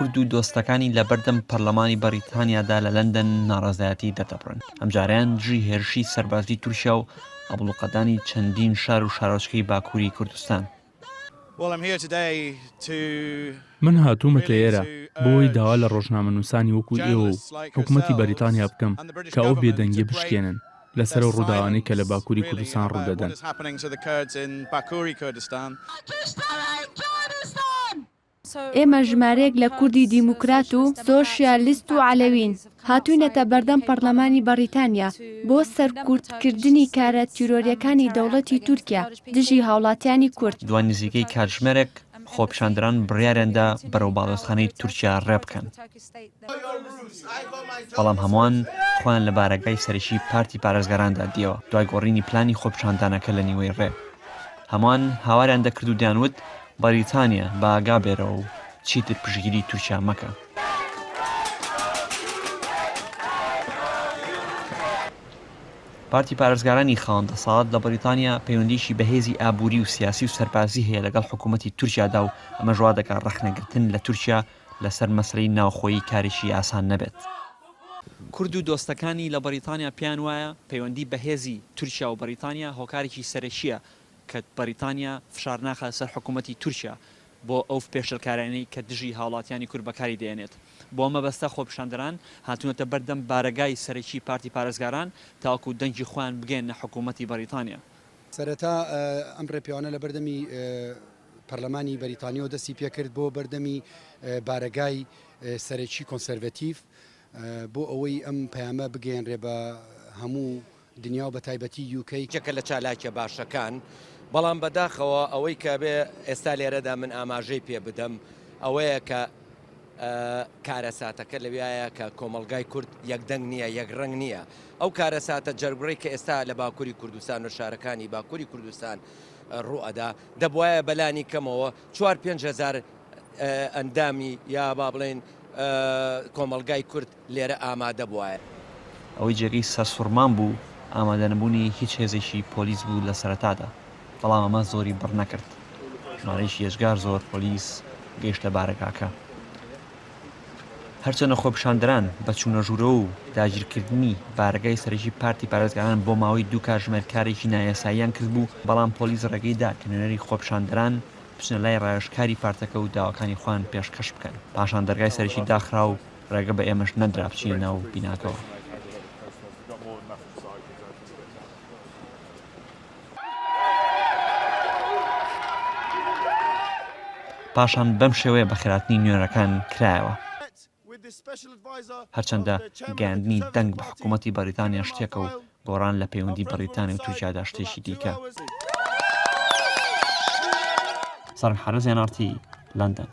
کورد و دۆستەکانی لەبەردەم پەرلەمانی بەڕیتانیادا لە لەندەن ناڕەزایەتی دەردەبڕن، ئەمجارەیان دژی هێرشی سەربازی تورکیا و ئابڵوقەدانی چەندین شار و شارۆچکەی باکووری کوردستان. من هاتوومەتە ئێرە بۆوەی داوا لە ڕۆژنامەنووسانی وەکو ئێوە و حکومەتی بەریتانیا بکەم کە ئەو بێدەنگیە بشکێنن لەسەر ئەو ڕووداوانەی کە لە باکووری کوردستان ڕوودەدەن. ئێمە ژمارەیەک لە کوردی دیموکرات و سۆشیالیست و عەلەوین، هاتووینەتە بەردەم پەڕلەمانی بەڕیتانیا بۆ سەرکوتکردنی کارە تیرۆرییەکانی دەوڵەتی تورکیا دژی هاوڵاتیانی کورد. دوای نزیکەی کاتژمێرێک خۆپیشاندەران بڕیاریاندا بەرەو باڵیۆزخانەی تورکیا ڕێبکەن، بەڵام هەمووان خۆیان لە بارەگای سەرەکی پارتی پارێزگاراندا دییەوە دوای گۆڕینی پلانی خۆپیشاندانەکە لە نیوەی ڕێ. هەمووان هاواریان دەکرد و دەیانوت بەریتانیا بە ئاگا بێرەوە و چیتر پشتگیری تورکیا مەکە. پارتی پارێزگارانی خاوەن دەسەڵات لە بەریتانیا پەیوەندیی بەهێزی ئابووری و سیاسی و سەربازی هەیە لەگەڵ حکوومەتی تورکیادا و ئەمەش وا دەکات ڕەخنەگرتن لە تورکیا لەسەر مەسەلەی ناوخۆیی کارێکی ئاسان نەبێت. کورد و دۆستەکانی لە بەریتانیا پێیان وایە پەیوەندی بەهێزی تورکیا و بەریتانیا هۆکارێکی سەرەکییە کە بەریتانیا فشار ناخاتە سەر حکوومەتی تورکیا بۆ ئەو پێشێلکاریانەی کە دژی هاوڵاتیانی کورد بەکاری دەهێنێت. بۆ ئەم مەبەستە خۆپیشاندەران هاتوونەتە بەردەم بارەگای سەرەکی پارتی پارێزگاران تاوەکو دەنگی خۆیان بگەیەننە حکوومەتی بەریتانیا. سەرەتا ئەم ڕێپێوانە لە بەردەمی پەرلەمانی بەریتانیەوە دەستی پێکرد بۆ بەردەمی بارەگای سەرەکی کۆنسەرڤەتیڤ بۆ ئەوەی ئەم پەیامە بگەیەنرێ بە هەموو دنیا و بە تایبەتی یوکەی. یەکێکە لە چالاکیە باشەکان، بەڵام بەداخەوە ئەوەی کە ئەبێ ئێستا لێرەدا من ئاماژەی پێ بدەم ئەوەیە کە کارەساتەکە لەویایە کە کۆمەڵگای کورد یەکدەنگ نییە، یەکڕەنگ نییە. ئەو کارەساتە جەرگڕەی کە ئێستا لە باکووری کوردستان و شارەکانی باکووری کوردستان ڕووئەدا، دەبوایە بەلانی کەمەوە چوار 5000 ئەندامی یا با بڵێین کۆمەڵگای کورد لێرە ئامادە بوایە. ئەوەی جێگەی سەرسوڕمان بوو ئامادەنەبوونی هیچ هێزێکی پۆلیس بوو لە سەرەتادا، بەڵام ئەمە زۆری بڕ نەکرد. ژمارەیەکی یەجگار زۆر پۆلیس گەیشتە بارەگاکە. هەرچەندە خۆپیشاندەران بە چوونە ژوورەوە و داگیرکردنی بارەگای سەرەکی پارتی پارێزگاران بۆ ماوەی دوو کاتژمێر کارێکی نایاساییان کردبوو، بەڵام پۆلیس ڕێگەی دا کە نوێنەری خۆپیشاندەران بچنە لای ڕاوێژکاری پارتەکە و داواکانی خۆیان پێشکەش بکەن. پاشان دەرگای سەرەکی داخرا و ڕێگە بە ئێمەش نەدرا بچینە ناو بیناکەوە. پاشان بەم شێوەیە بەخێرهاتنی نوێنەرەکان کرایەوە. هەرچەندە گەیاندنی دەنگ بە حکوومەتی بەریتانیا شتێکە و گۆڕان لە پەیوەندی بەریتانیا و تورکیادا شتێکی دیکە. سارم حەرز، ئێن ئاڕ تی، لەندەن.